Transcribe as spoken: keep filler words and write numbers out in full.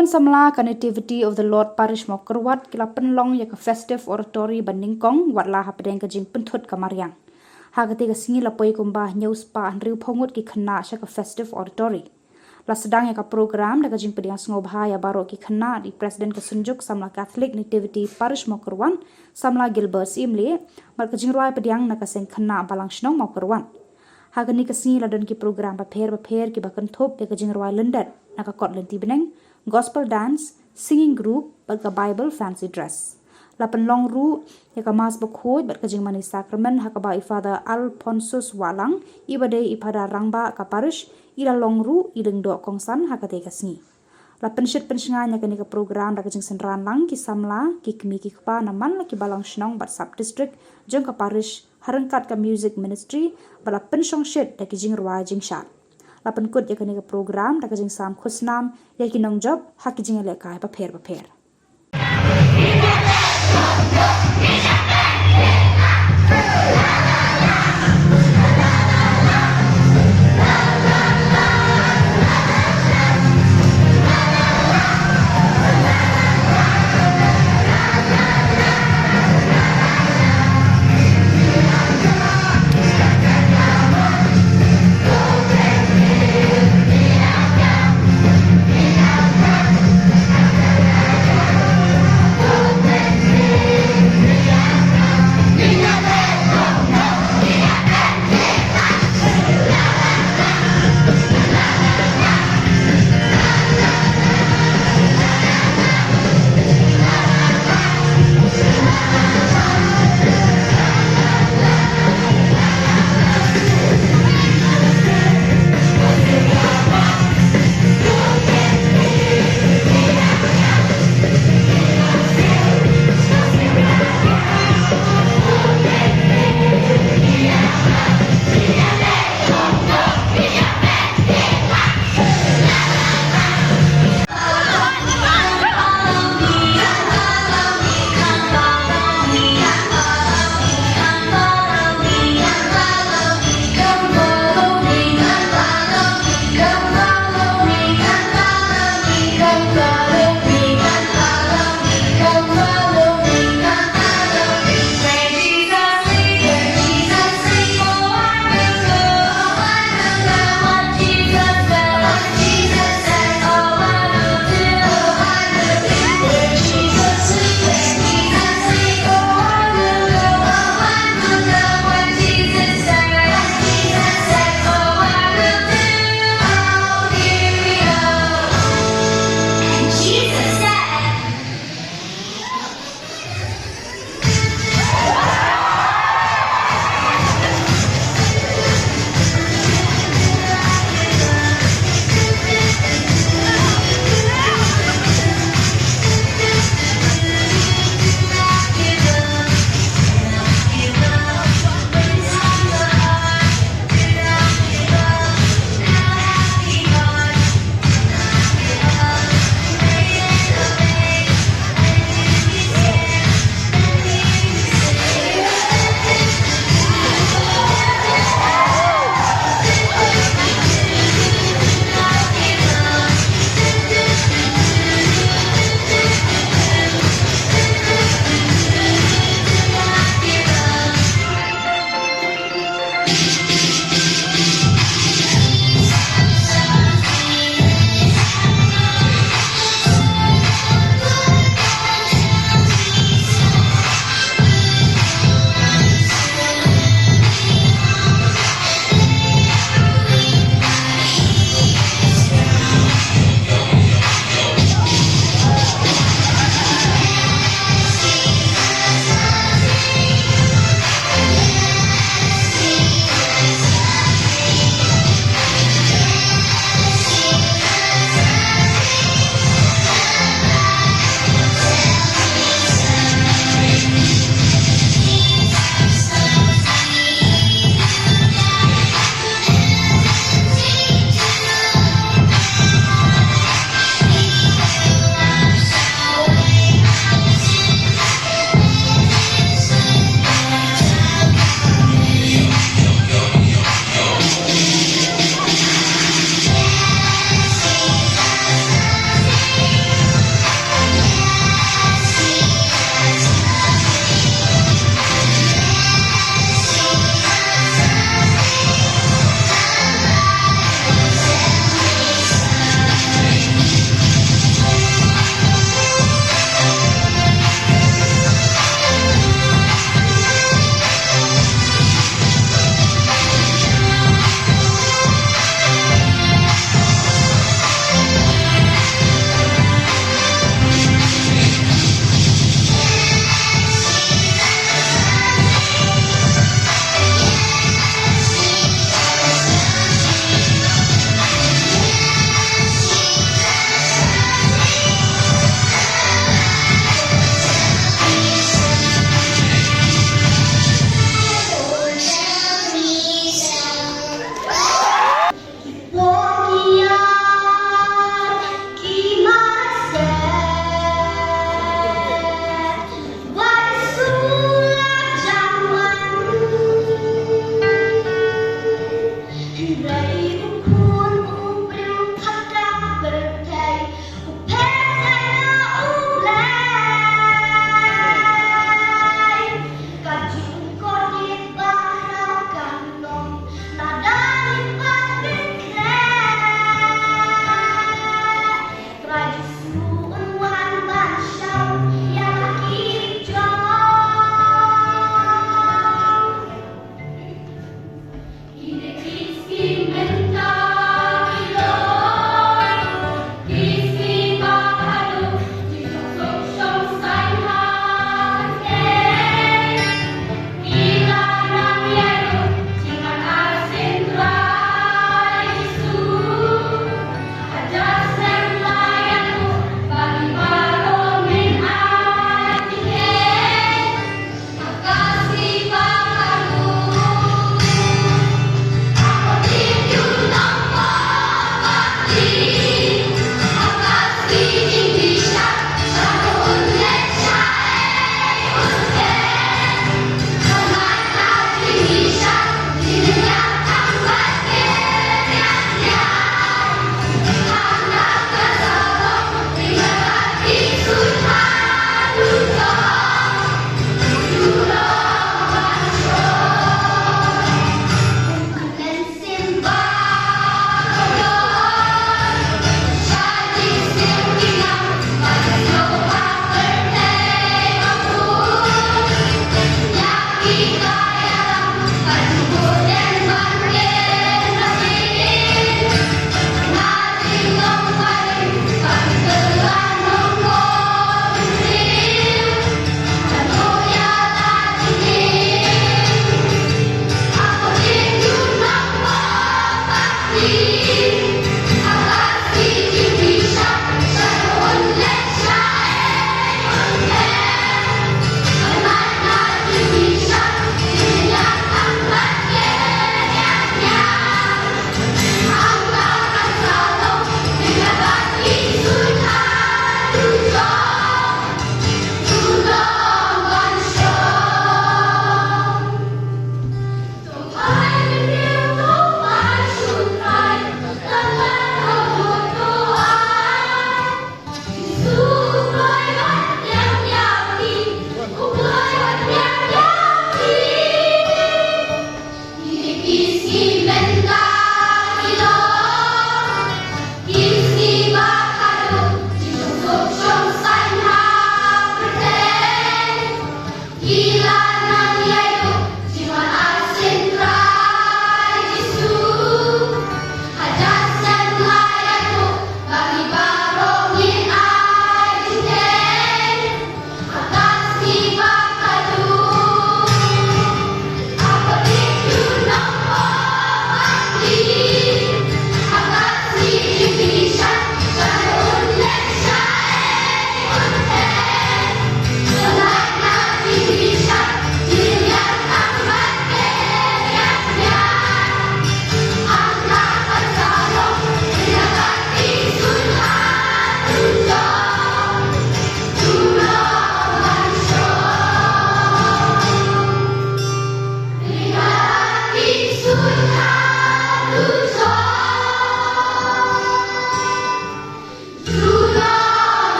Pynsamla ka Nativity of the Lord Parish Mawkyrwat ki la pynlong ïa ka Festive Oratory ba nyngkong wat la hapdeng ka jingpynthut ka mariang. Ha katei ka sngi la poi kumba hynñiew spah hynriew phew ngut ki khynnah sha ka Festive Oratory. La sdang ïa ka program da ka jingpdiang sngewbha ïa baroh ki khynnah da i President ka Synjuk Samla Catholic Nativity Parish Mawkyrwat, Samla Gilbert Syiemlieh, bad ka jingrwai pdiang na ka seng khynnah Balang Shnong Mawkyrwat. Ha kane ka sngi la don ki program bapher bapher kiba kynthup ïa ka jingrwai lyndet na ka kot lynti bneng, gospel dance, singing group bad ka Bible fancy dress. La pynlong ruh ïa ka Mass Bakhuid bad ka jingmane Sakrament ha kaba i Father Alphonsus Wahlang, iba dei i Phadar Rangbah ka parish, i la long ruh i lyngdoh kongsan ha katei ka sngi. La pynshit pynshngaiñ ïa kane ka program da ka jingsynran lang ki samla, ki kmie ki kpa na man la ki Balang Shnong bad Sub District jong ka parish ha ryngkat ka Music Ministry, ba la pynshongshit da ki jingrwai jingshad. La pynkut ïa kane ka program da ka jingsam khusnam ïa ki nongjop ha ki jingïalehkai bapher bapher.